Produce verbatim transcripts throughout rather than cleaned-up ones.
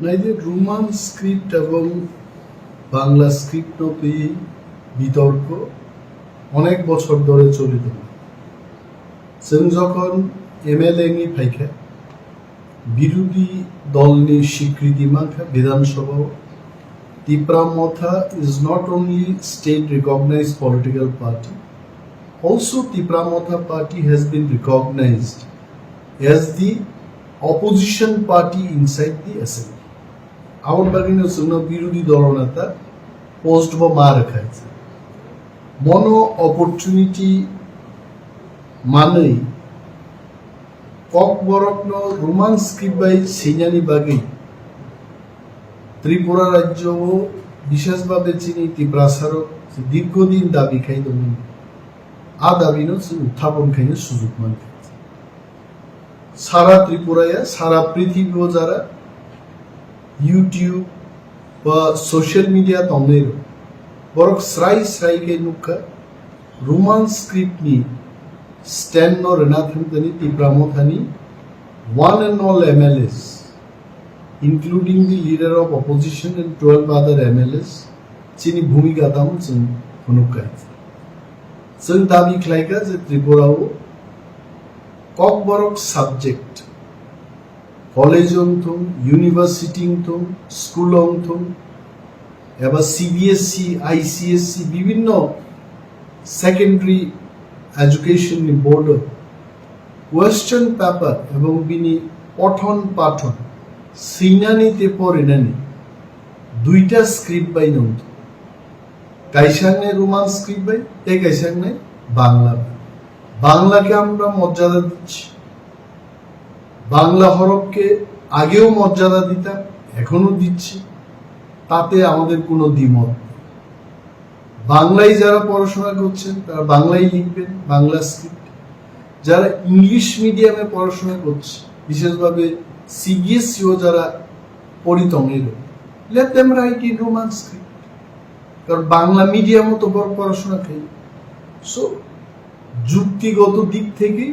Nai di, Roman script ebong Bangla script no twi bitorko onek bochor dhore choli tongo. Chwng jokhon M L A wngwi phaikha, birudhi dolni swikriti mankha Bidhan Sabhao. Tipra Motha is not only state recognized political party, also Tipra Motha party has been recognized as the opposition party inside the assembly. Aboni bagwino chwngno birudhi dolo neta post bo ma rwkha. Mono opportunity manwi Kokborokno Roman script bai swinani bagwi Tripura rajyo o, bishesh bhabe chini Tiprasa rok dirgho din dabi khai tongmani. A dabi no chwng uthapon khaina sujuk mankha. Sara Tripura ya, sara prithibi o jara YouTube ba social media tongnai rok, borok srai srai khe nukha, Roman script ni stand no rwna thangtani Tipra Mothani one and all M L As, including the leader of opposition and twelve other M L As, chini bhumika tamo chwng phunukha. Chwng dabi khlaikha je Tripura o Kokborok subject, college wng thung, university wng thung, school wng thung, eba C B S E, I C S E, bibhinno secondary education ni board o question paper ebong bini pothon pathon swinani tei porinani duita script bai nung thung. Kaisa wngnai Roman script bai, tei kaisa wngnai Bangla bai. বাংলাকে আমরা মর্যাদা দিচ্ছি, বাংলা হরফকে আগেও মর্যাদা দিতাম, এখনো দিচ্ছি, তাতে আমাদের কোনো দ্বিমত নেই। বাংলায় যারা পড়াশোনা করছেন, তারা বাংলায় লিখবেন, বাংলা স্ক্রিপ্ট। যারা ইংলিশ মিডিয়ামে পড়াশোনা করছে, বিশেষভাবে সিবিএসইও যারা পড়ি তঙের, let them write in Roman script, কারণ বাংলা মিডিয়ামও তো বড় পড়াশোনা খাই। সো যুক্তিগত দিক থেকে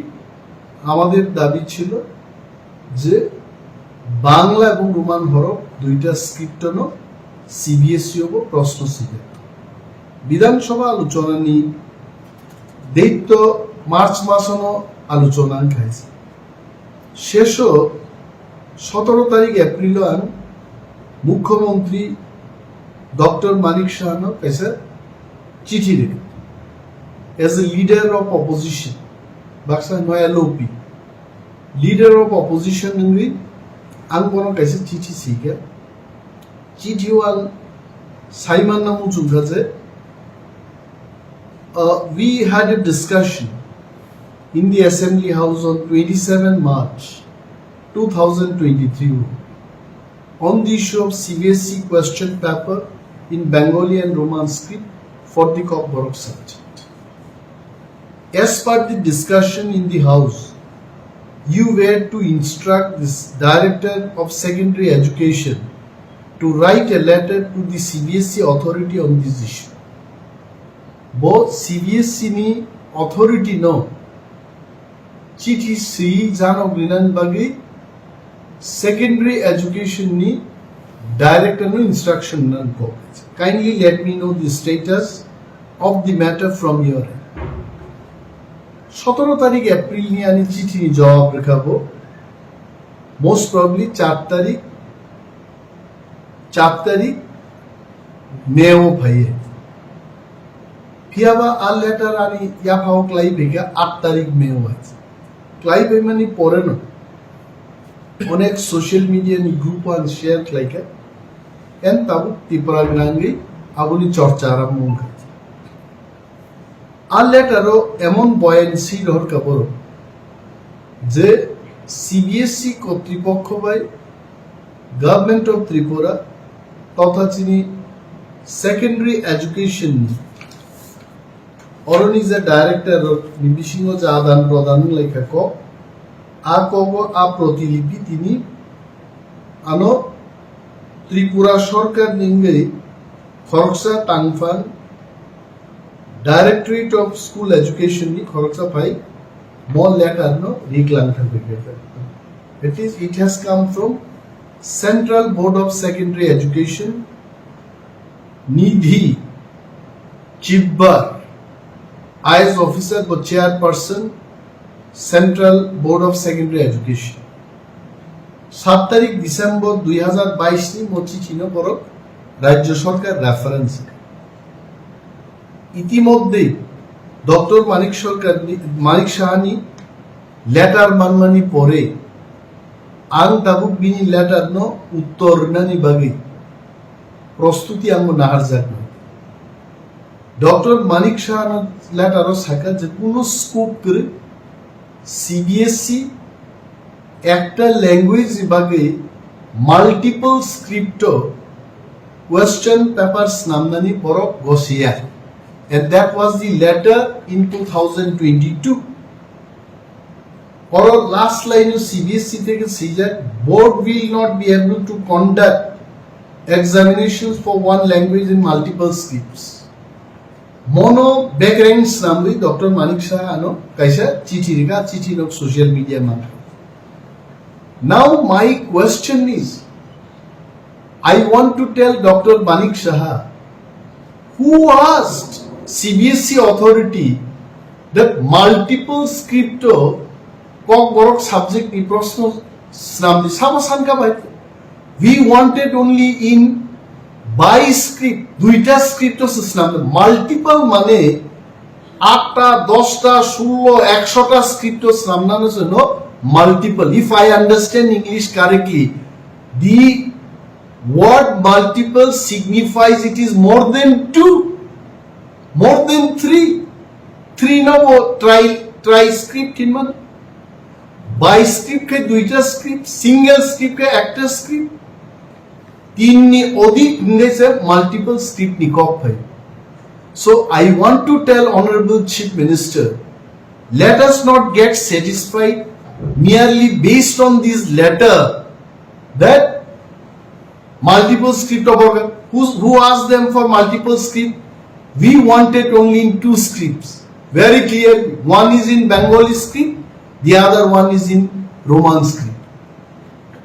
আমাদের দাবি ছিল যে বাংলা এবং রোমান হরফ দুইটা স্ক্রিপ্টনো সিবিএসই হবো প্রশ্ন সিলেক্ট। বিধানসভা আলোচনা নিয়ে দেইত্য মার্চ মাসনো আলোচনা খাইছে। শেষও সতেরো তারিখ এপ্রিল ang মুখ্যমন্ত্রী ডক্টর মানিক সাহানো kaisa চিঠি rwkha. As a leader of opposition, baksa noya lopi, leader of opposition wngwi ang bono kaisa chithi swikha. Chithi o ang saimanna muchungkha je, uh, we had a discussion in the Assembly House on twenty-seven March two thousand twenty-three on the issue of C B S E question paper in Bengali and Roman script for the Kokborok subject. As per the discussion in the House, you were to instruct this Director of Secondary Education to write a letter to the C B S E authority on this issue. Bo C B S E ni authority no chithi swi janok rinani bagwi secondary education ni director no instruction nan ko. Kindly let me know the status of the matter from your end. সতেরো তারিখ April ni ani chithi ni jawab rwkha bo, most probably চার তারিখ, চার তারিখ মে o phaiye. Phiyaba a letter ani yaphao klai phaikha আট তারিখ মে o hai. Klai phaimani pore no onek social media ni group o ang share khlaikha. En tabuk Tripura nangwi aboni chorcha arambo wngkha. A letter o emon boyan si rohorkha borok je C B S E kotripokho bai Government of Tripura totha chini secondary education ni oroni je director rok ni bisingo je adan prodan wnglaikha kok, a kogo a protilipi tini ano Tripura sorkar ni wngwi khoroksa tangphang Directorate of School Education ni khoroksa phai mo letter no riklang thangwi khe. That is, it has come from Central Board of Secondary Education, Nidhi Chibbar, I A S officer bo chairperson, Central Board of Secondary Education. Sat tarik December dui hazar bais ni mo chithi no borok Rajya Sarkar reference. Itimodhye Doctor Manik Sarkar ni, Manik Saha ni letter manmani pore ang tabuk bini letter no uttor rwnani bagwi prostuti ang bo naharjaknai. Doctor Manik Saha no letter o sakha je kuno scope kwrwi C B S E ekta language ni bagwi multiple script o question paper snamnani borok gosiya, and that was the letter in two thousand twenty-two. Oro last line o C B S E theke swijak, board will not be able to conduct examinations for one language in multiple scripts. Mono background swnamwi Doctor Manik Saha ano kaisa chithi rikha, chithi nok social media mankha. Now my question is, I want to tell Doctor Manik Saha, who asked C B S E authority that multiple script o Kokborok subject ni proshno swnamdi, sabo sankha bai? We wanted only in by script, duita script o se swnamdi. Multiple mane atta, dosta, sullo, ekshota script o swnamnano se no multiple. If I understand English correctly, the word multiple signifies it is more than two, more than three. Three no bo tri, tri script hinmano. Bi script khe duita script, single script khe ekta script. Tin ni odik hingle se multiple script ni kok phai. So I want to tell Honorable Chief Minister, let us not get satisfied merely based on this letter that multiple script of organ. Who's, who asked them for multiple script? We wanted only in two scripts. Very clear. One is in Bengali script, the other one is in Roman script.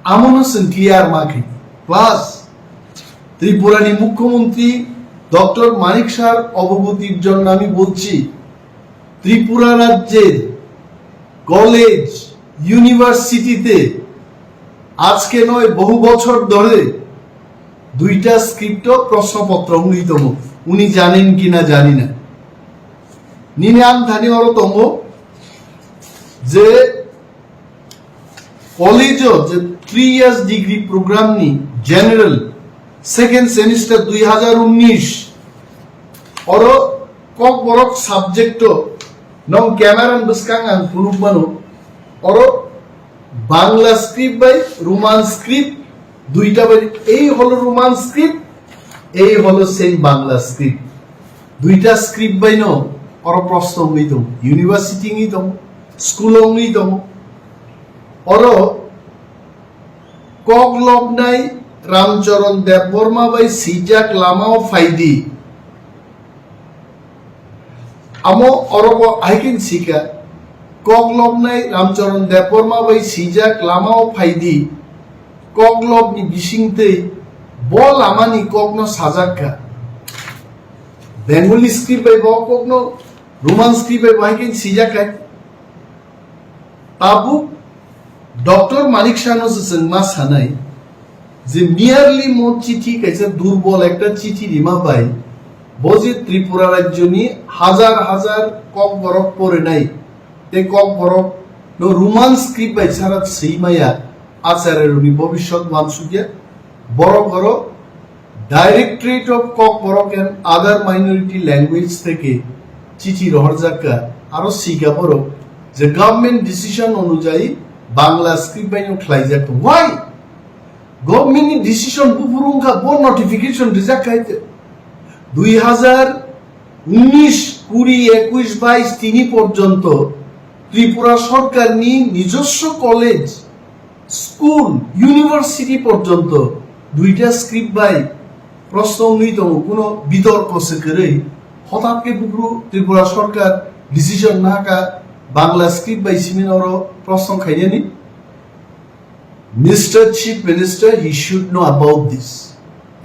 Amono chwng clear ma khe. Plus, Tripura ni Mukhyamantri Doctor Manik Saha-r obogoti jor ami bolchi, Tripura rajyer college, university te ajke noy, bohu bochor dhore duita script o proshno potro wngwi tongo. Uni janen ki na jani na. Nini ang thani oro tongo je college o je three years degree program ni general second semester dui hazar unnish oro Kokborok subject o nong camera ni bwskang ang phunuk mano, oro Bangla script bai Roman script duita bai, ei holo Roman script, ei holo same Bangla script. Duita script bai no oro proshno wngwi tongo, university wngwi tongo, school wngwi tongo. Oro kok loknai Ramcharan Debbarma bai swijak lama o phaidi. Amo oro bo hai khe sika, kok loknai Ramcharan Debbarma bai swijak lama o phaidi. Kok lok ni bising twi bo lama ni kok no sajak kha. Bengali script bai bo kok no, Roman script bai bo hai khe swijak kha. Tabuk Doctor Manik Saha no se chwng ma sanai je merely mo chithi kaisa durbol ekta chithi rima bai bo je Tripura rajyo ni hajar hajar Kokborok porinai tei Kokborok no Roman script bai sara swi maya, Acharya rok ni bobiswt wansukya, borok oro Directorate of Kokborok and Other Minority Language theke chithi rohorjak kha, aro sika borok je government decision onujayi Bangla script bai no khlaijak tongo. Why? Government ni decision buphuru wngkha, bo notification rijak khai te. Dui hazar unnish, kuri, ekush, bais tini porjonto Tripura sorkar ni nijoswo college, school, university porjonto duita script bai proshno wngwi tongo, kuno bitorko se kwrwi. Hothat khe buphuru Tripura sorkar decision nahakha Bangla script bai simi oro proshno khainani. Mister Chief Minister, he should know about this.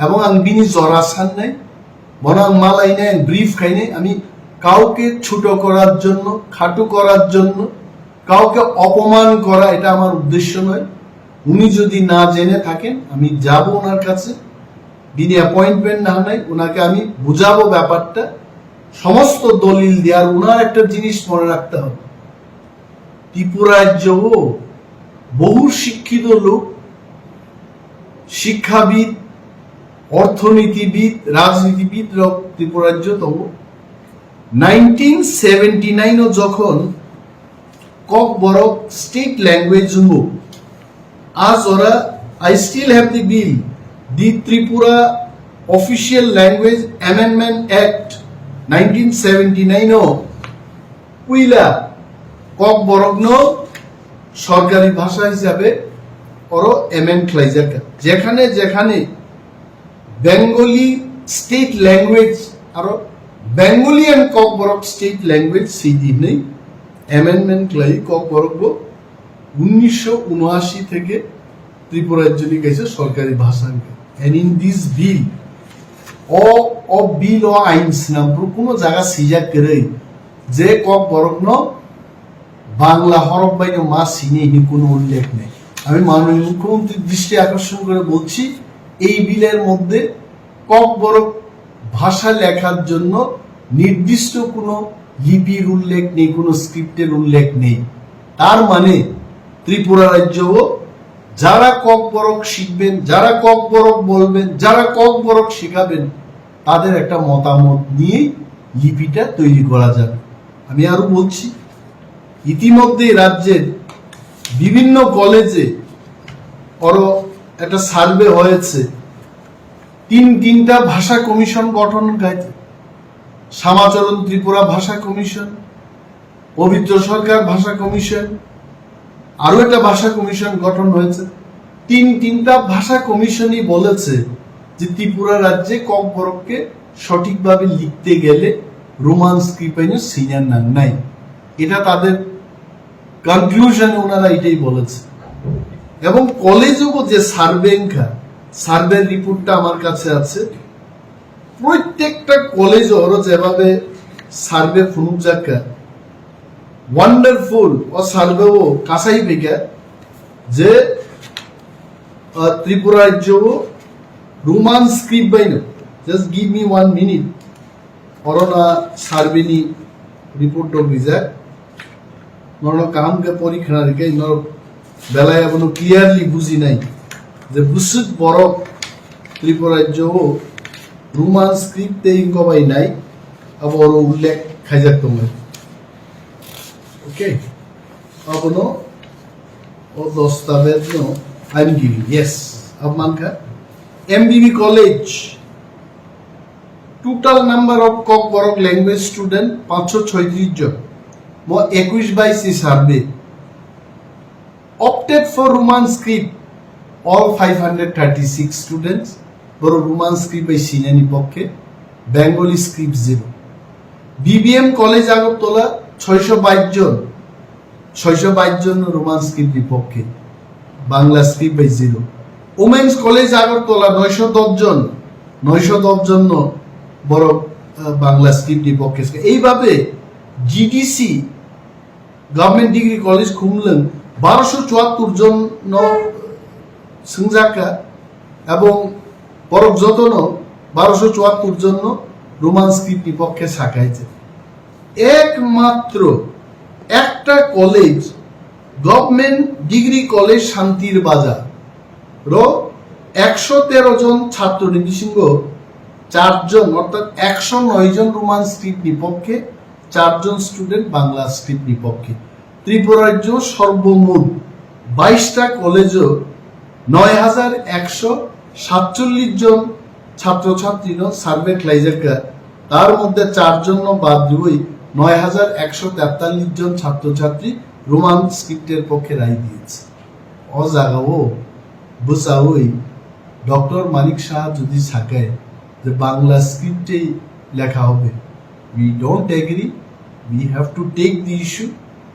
এবং আমি বিনি জরা সান নাই, বরং মালাই নাই, ব্রিফ খাই নাই। আমি কাউকে ছোট করার জন্য, খাটো করার জন্য, কাউকে অপমান করা, এটা আমার উদ্দেশ্য নয়। উনি যদি না জেনে থাকেন, আমি যাব ওনার কাছে, বিনি অ্যাপয়েন্টমেন্ট না নাই, ওনাকে আমি বুঝাবো ব্যাপারটা, সমস্ত দলিল দিয়ে। আর ওনার একটা জিনিস মনে রাখতে হবে, ত্রিপুরা রাজ্যও বহু শিক্ষিত লোক, শিক্ষাবিদ, অর্থনীতিবিদ, রাজনীতিবিদ লোক ত্রিপুরা রাজ্য। তবু নাইনটিন সেভেন্টি নাইনও যখন ককবরক স্টেট ল্যাঙ্গুয়েজ হবো, আজ ওরা, I still have the bill, the Tripura Official Language Amendment Act nineteen seventy নাইনও পইলা ককবরকনো সরকারি ভাষা হিসাবে ওরো অ্যামেন্ড খাইজাকা, যেখানে যেখানে বেঙ্গলি স্টেট ল্যাঙ্গুয়েজ আরো Bengali and Kokborok state language Sidi নেই অ্যামেন্ডমেন্ট খাই ককবরকবো উনিশশো উনআশি থেকে ত্রিপুরা রাজ্যনি কাছে সরকারি ভাষা। And in this bill, o, o bill, o আইন সিনামপুর কোনো জায়গা সিজা করে যে ককবরকনো বাংলা হরফ বাইনো মা সিনে নি কোনো উল্লেখ নেই। আমি মাননীয় মুখ্যমন্ত্রীর দৃষ্টি আকর্ষণ করে বলছি, এই বিলের মধ্যে ককবরক ভাষা লেখার জন্য নির্দিষ্ট কোনো লিপির উল্লেখ নেই, কোনো স্ক্রিপ্টের উল্লেখ নেই। তার মানে ত্রিপুরা রাজ্যও যারা ককবরক শিখবেন, যারা ককবরক বলবেন, যারা ককবরক শেখাবেন, তাদের একটা মতামত নিয়েই লিপিটা তৈরি করা যাবে। আমি আরো বলছি, ইতিমধ্যে রাজ্যের বিভিন্ন কলেজে আরো একটা সার্ভে হয়েছে, তিন তিনটা ভাষা কমিশন গঠন হয়েছে, শ্যামাচরণ ত্রিপুরা ভাষা কমিশন, পবিত্র সরকার ভাষা কমিশন, আরো একটা ভাষা কমিশন গঠন হয়েছে। তিন তিনটা ভাষা কমিশনই বলেছে যে ত্রিপুরা রাজ্যে ককবরককে সঠিকভাবে লিখতে গেলে রোমান স্ক্রিপ্ট আইনে সিনিয়র নাং নাই। এটা তাদের কনক্লুশনে ওনারা এটাই বলেছে। এবং কলেজেও যে সার্ভে, সার্ভের রিপোর্টটা আমার কাছে আছে, প্রত্যেকটা কলেজ ওরো যেভাবে সার্ভে ফুনুক যাক্কা, ওয়ান্ডারফুল ও সার্ভে ও কাসাই বেকা যে, আহ, ত্রিপুরা রাজ্য ও রোমান স্ক্রিপ্ট বাইনো। Just give me one minute. Orona survey ni report dok rijak. Norok kaham khe pori khna rikhe, norok belai abono clearly bujinai je bwswk borok Tripura rajyo o Roman script tei wngkha bai nai, abo oro ullekh khaijak tongo. Okay, abono o dostabej no I'm giving, yes, abo mankha M B B college. Total number of Kokborok language student পাঁচশো ছয়ত্রিশ জন, mo ekush bai si survey. Opted for Roman script, all five hundred thirty-six students, boro Roman script bai sinani pokkhe, Bengali script zero. B B M College Agartala ছয়শো বাইশ জন, ছয়শো বাইশ জন Roman script ni pokkhe, Bangla script bai zero. Women's College Agartala নয়শো দশ জন, নয়শো দশ জন no borok, ah, Bangla script ni pokkhe. এইভাবে G D C, Government Degree College Khumlwng বারোশো চুয়াত্তর জন no swngjakha, এবং borok jotono বারোশো চুয়াত্তর জন no Roman script ni pokkhe sakha hai je. একমাত্র একটা college, Government Degree College Shantir Bazar ro একশো তেরো জন ছাত্র ni bisingo চারজন, অর্থাৎ একশো নয় জন Roman script ni pokkhe, চারজন student Bangla script ni pokkhe. Tripura rajyo sorbomot বাইশটা কলেজও নয় হাজার একশো সাতচল্লিশ জন ছাত্রছাত্রী no survey khlaijakha, তার মধ্যে চারজন no বাদ দিবই নয় হাজার একশো তেতাল্লিশ জন ছাত্রছাত্রী Roman script এর পক্ষে রায় দিয়েছে। O jagao bwchaui Doctor Manik Saha jodi sakhe je Bangla script ei lekha hobe, we don't agree. We have to take the issue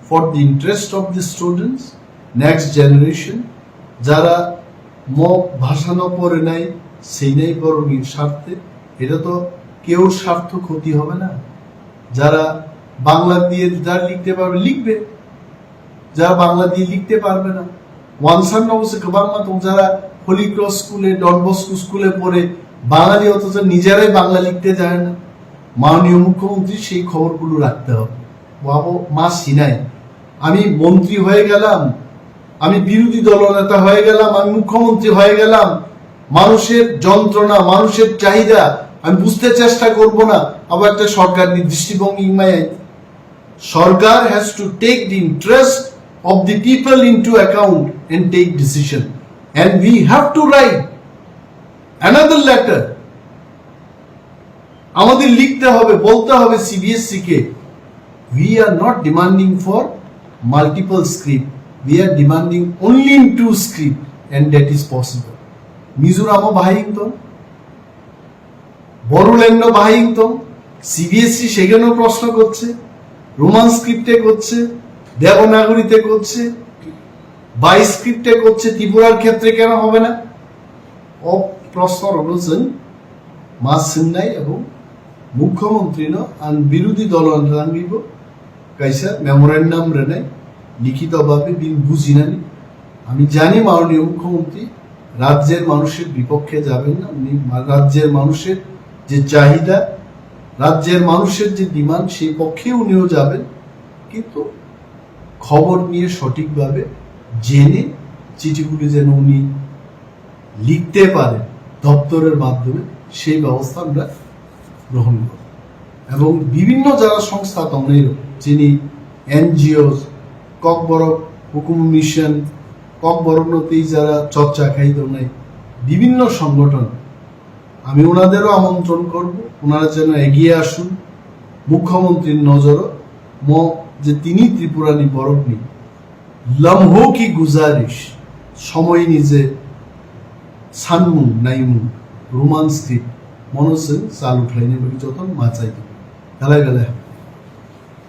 for the interest of the students, next generation. যারা মগ ভাষা না পড়ে নাই, সেই নাই পড়নি স্বার্থে, এটা তো কেউ স্বার্থ ক্ষতি হবে না। যারা বাংলা দিয়ে যা লিখতে পারবে, লিখবে। যারা বাংলা দিয়ে লিখতে পারবে না, ওয়ানসান নবসে কবাংমা তো যারা হোলি ক্রস স্কুলে, ডন বস্কো স্কুলে পড়ে, বাঙালি অথচ নিজেরাই বাংলা লিখতে জানে না। মাননীয় মুখ্যমন্ত্রী সেই খবরগুলো রাখতে হবে। বাবু, মা সিনাই, আমি মন্ত্রী হয়ে গেলাম, আমি বিরোধী দলনেতা হয়ে গেলাম, আমি মুখ্যমন্ত্রী হয়ে গেলাম, মানুষের যন্ত্রণা, মানুষের চাহিদা আমি বুঝতে চেষ্টা করব না। আবার একটা সরকার দৃষ্টিভঙ্গি ইমায় সরকার has to take the interest of the people into account and take decision, and we have to write another letter. আমাদের লিখতে হবে, বলতে হবে সিবিএসসি কে, we are not demanding for multiple script, we are demanding only in two script, and that is possible. মিজোরামও বাহাই ইংতং, বড়োল্যান্ডও বাহাই ইংতং, সিবিএসসি সেখানেও প্রশ্ন করছে, রোমান স্ক্রিপ্টে করছে, দেবনাগরীতে করছে, বাই স্ক্রিপ্টে করছে, ত্রিপুরার ক্ষেত্রে কেন হবে না? ও প্রশ্ন রয়েছেন মা সিংনাই এবং মুখ্যমন্ত্রী ন আন বিরোধী দল রাঙ্গিব কাইসা মেমোরেন্ডাম রেনাই লিখিতভাবে বিল বুঝিনানি। আমি জানি মাননীয় মুখ্যমন্ত্রী রাজ্যের মানুষের বিপক্ষে যাবেন না, উনি মা-, রাজ্যের মানুষের যে চাহিদা, রাজ্যের মানুষের যে ডিমান্ড, সেই পক্ষে উনিও যাবেন, কিন্তু খবর নিয়ে সঠিকভাবে জেনে চিঠিগুলি যেন উনি লিখতে পারেন দপ্তরের মাধ্যমে, সেই ব্যবস্থা আমরা গ্রহণ করব। এবং বিভিন্ন যারা সংস্থা দংনাই, যিনি এনজিও, ককবরক হুকুম মিশন, ককবরকনতেই যারা চর্চা খাই দংনাই, বিভিন্ন সংগঠন, আমি ওনাদেরও আমন্ত্রণ করব, ওনারা যেন এগিয়ে আসুন। মুখ্যমন্ত্রীর নজরও ম যে তিনি ত্রিপুরানি বরকনি লম্হো কি গুজারিশ, সময় নিজে সানমুং নাইমুং, রোমান স্ক্রিপ্ট মনোসে চালু খাইনি বলে যতন মাচাই দিবে। বেলায় বেলায়